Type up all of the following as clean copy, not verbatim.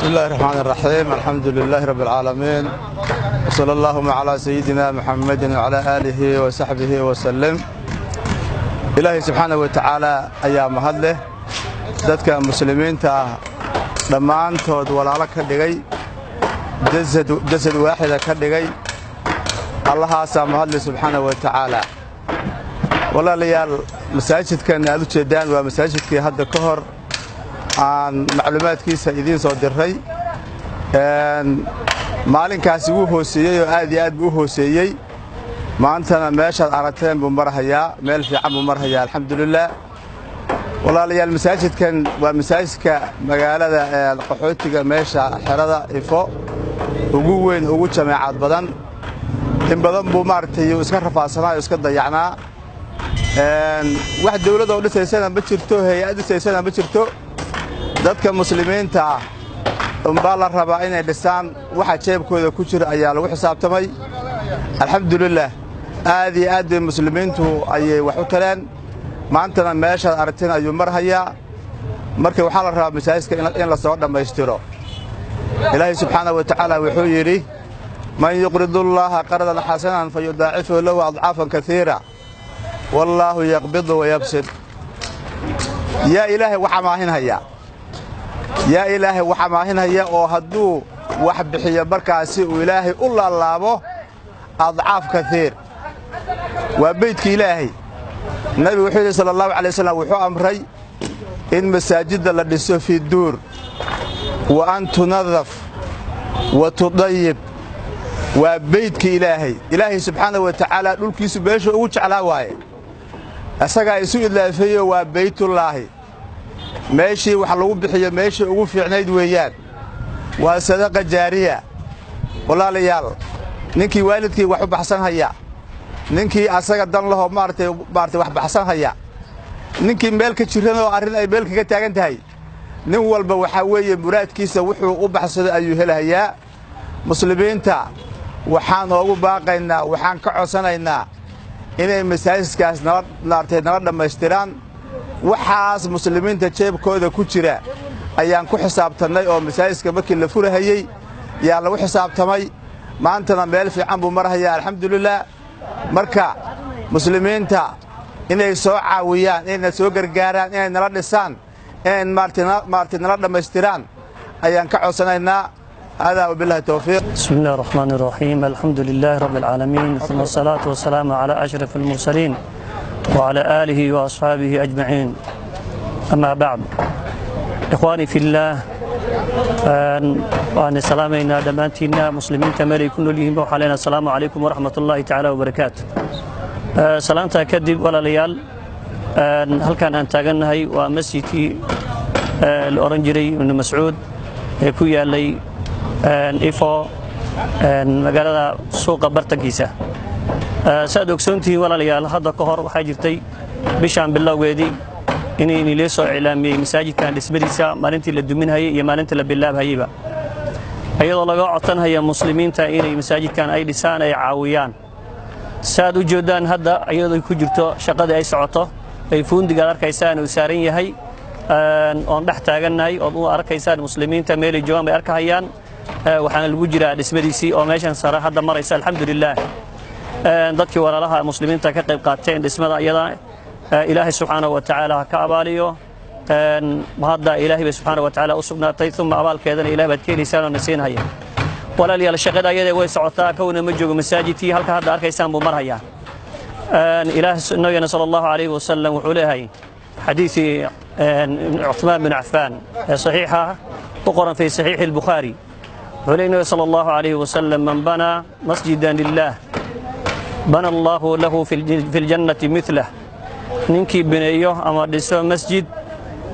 بسم الله الرحمن الرحيم، الحمد لله رب العالمين، وصلى اللهم على سيدنا محمد وعلى آله وصحبه وسلم. إلهي سبحانه وتعالى ayaa mahad leh, dadka muslimiinta ah dhammaantood walaalo ka dhigay, jasad waaxida ka dhigay. Allahaasaa mahadleh subxaanahu wa tacaala. Walaalayaal, masaajidkan aad u jeeddaan waa masaajidkii hadda ka hor aan macluumaadkiisa idiin soo diray. Maalinkaasi wuu hooseeyey oo aad iyo aad buu u hooseeyey. Maantana meeshaad aragteen buu marhayaa, meel fiican buu marhayaa, alxamdulilaah. Walaalayaal, masaajidkan waa masaajidka magaalada qaxootiga, meesha xerada Ifo ugu weyn, ugu jameecad badan. In badan buu maaragtay iska rafaadsanaa o iska dayacnaa. Wax dawladoo dhisaysana ma jirto, hay'ad dhisaysana ma jirto. Dadka muslimiinta ah unbaa la rabaa inay dhisaan. Waxa jeebkooda ku jira ayaa lagu xisaabtamay. Alxamdulilaah, aad iyo aad bay muslimiintu ayay wax u taleen. Maantana meeshaad aragteen ayuu marhayaa. Marka waxaa la rabaa masaajidka in la soo dhammaystiro. Ilaahay subxaana wa tacaala wuxuu yidhi: "Man yuqridu Allaaha qardan xasanan fa yudaacifu lahu adcaafan kaiira, wallaahu yaqbidu wayabsid." Yaa Ilaahay wax amaahinhaya? Yaa Ilaahay wax amaahinhaya oo hadduu wax bixiyo markaasi uu Ilaahay u laalaabo adcaaf kaiir? Waa beydka Ilaahay. Nabigu wuxuu yidhi sala Allahu alay wasalam, wuxuu amray in masaajidda la dhiso fii duur wa an tunadaf wa tudayib. Waa beydka Ilaahay. Ilaahay subxaanahu wa tacaala dhulkiisu meesha ugu jeclaa waaye, isagaa isu idlaafeeyo. Waa beytullaahi, meeshii wax lagu bixiyo meeshii ugu fiicnayd weeyaan. Waa sadaqa jaariya. Walaalayaal, ninkii waalidkii wax u baxsan haya, ninkii asaga dan lahoo maaragtay wax baxsan haya, ninkii meel ka jiranoo arrin ay meel kaga taagan tahay, nin walba waxaa weeye muraadkiisa wuxuu u baxsaday ayuu helahayaa. Muslimiinta waxaan oogu baaqaynaa, waxaan ka codsanaynaa inay masaajidkaas nala maaragtay nala dhammaystiraan. Waxaas muslimiinta jeebkooda ku jira ayaan ku xisaabtannay oo masaajidka markii la furahayey yaa lagu xisaabtamay. Maantana meel fiican buu marhayaa, alxamdulilaah. Marka muslimiinta inay soo caawiyaan, inayna soo gargaaraan, inay nala dhisaan, inay maaragtay nala dhammaystiraan ayaan ka codsanaynaa. Hada wabillahi towfiiq. بسم الله الرحمن الرحيم، الحمد لله رب العالمين، ثم الصلاة والسلام على أشرف المرسلين وعلى آله وأصحابه أجمعين، أما بعد، إخواني في الله، waan salaamaynaa dhammaantiinna muslimiinta meel ay ku nool yihiinba. Waxaan leenahay asalaamu calaykum waraxmat ullaahi tacaala wabarakaatu. Salaantaa kadib, walaalayaal, halkan aan taagannahay waa masjidkii la odhan jiray Ibnu Mascuud ee ku yaalay Ifo, magaalada suuqa bartankiisa. Saaad ogsoontihiin, walaalayaal, hadda ka hor waxaa jirtay bishaan bilowgeedii inay inilii soo iclaamiyey masaajidkan dhismadiisa, maalintii la duminhayay iyo maalintii la bilaabhayeyba, iyadoo laga codsanhaya muslimiinta inay masaajidkan ay dhisaan, ay caawiyaan. Saaad u jeeddaan, hadda iyadoo ku jirto shaqadii ay socoto, ay fuundigaad arkaysaan uu saaran yahay oon dhex taagannahay ood u arkaysaan, muslimiinta meelay joogaan bay arkahayaan. Waxaana lagu jiraa dhismadiisii oo meeshan sare hadda maraysa, alxamdulilaah. Dadkii walaalaha muslimiinta ka qayb qaateen dhismada iyada, Ilaahay subxaanahu wa tacaala ha ka abaaliyo. Hadda Ilaahay bay subxaana wa tacaala u sugnaatay, uma abaalkeedana Ilahay baad ka helaysaan oo na siinhaya. Walaalayaal, shaqada ayada way socotaa, kowna ma joogo. Masaajidkii halka hadda arkaysaan buu marhayaa. Ilaah nabigana sala Allahu calayhi wasalam wuxuu leeyahay xadiisii Cuthmaan bin Cafaan ee saxiixa ku qoran fi saxiixi Albukhaari, wuxuu leeyahy nabiga sala Allahu calayhi wasalam: "Man banaa masjidan lilah, bana Allahu lahu fi ljannati milah." Ninkii bineeyo ama dhiso masjid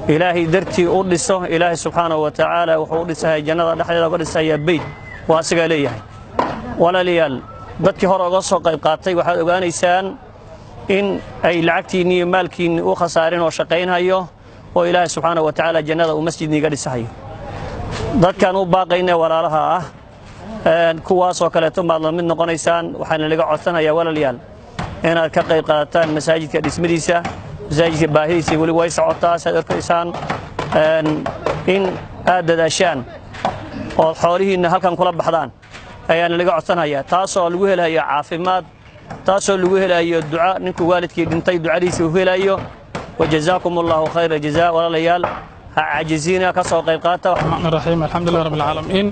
Ilaahay dartii u dhiso, Ilaahay subxaanahu wa tacaala wuxuu u dhisahaya jannada dhexdeeda uga dhisayaa beyt waa asigaa leeyahay. Walaalayaal, dadkii hore uga soo qayb qaatay waxaad ogaanaysaan in ay lacagtiinni iyo maalkiinni u khasaarin oo shaqaynhayo oo Ilaahay subxaanahu wa tacaala jannada uu masjidniiga dhisahayo. Dadkaan u baaqayna walaalaha ah, kuwaasoo kaleeto maad la mid noqonaysaan. Waxaana laga codsanayaa, walaalayaal, inaad ka qayb qaadataan masaajidka dhismadiisa. Masaajidka baahidiisa weli way socotaa, saad arkaysaan, in aad dadaashaan. Oo xoolihiinna halkan kula baxdaan ayaana laga codsanayaa, taasoo lagu helayo caafimaad, taasoo lagu helayo duca, ninkuu waalidkii dhintay ducadiisa uu helayo. Wajazaakum Allahu khayra jazaa. Walaalayaal, ha cajiziina, ka soo qayb qaata. الرحمن الرحيم، الحمد لله رب العالمين،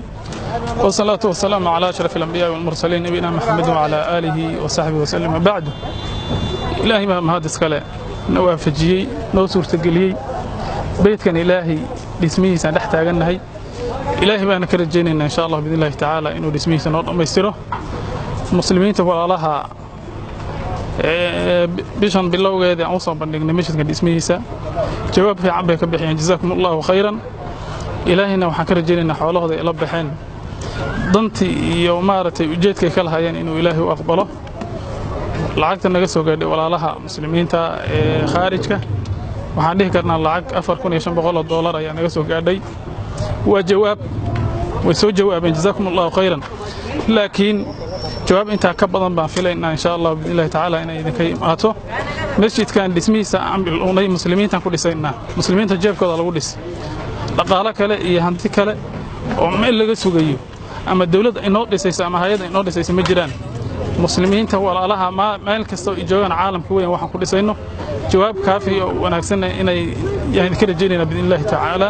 والصلاة والسلام على أشرف الأنبياء والمرسلين، نبينا محمد وعلى آله وصحبه وسلم. بعد، Ilaahay baa mahad iskale na waafajiyey, noo suurtageliyey beydkan Ilaahay dhismihiisaan dhex taagannahay. Ilaahay baana ka rajaynaynaa, insha Allah, biidni Illahi tacaala, inuu dhismihiisa noo dhammaystiro. Muslimiinta walaalaha, bishan bilowgeeda aan u soo bandhignay masjidka dhismihiisa, jawaab fiican bay ka bixiyeen. Jazaakum Allahu khayran. Ilaahayna waxaan ka rajaynaynaa xoolahooda ay la baxeen, dantii iyo maaragtay ujeedkay ka lahayeen, inuu Ilaahay u aqbalo. Lacagta naga soo gaadhay walaalaha muslimiinta ee khaarijka, waxaan dhihi karnaa lacag $4,500 ayaa naga soo gaadhay. Waa jawaab, way soo jawaabeen, jazaakum Allahu khayran, laakiin jawaab intaa ka badan baan filaynaa, insha Allah, biidni Illahi tacaala, inay idinka imaato. Masjidkan dhismihiisa aan bilownay muslimiintaan ku dhisaynaa, muslimiinta jeebkooda lagu dhis. Dhaqaalo kale iyo hanti kale oo meel laga sugayo ama dawlad inoo dhisaysa ama hay-ad inoo dhisaysa ma jiraan. Muslimiinta walaalaha meel kasta oo ay joogaan caalamka weyn waxaan ku dhisayno. Jawaab kaafi oo wanaagsanna inay yaan ka rajaynayna, biidni Illahi tacaala.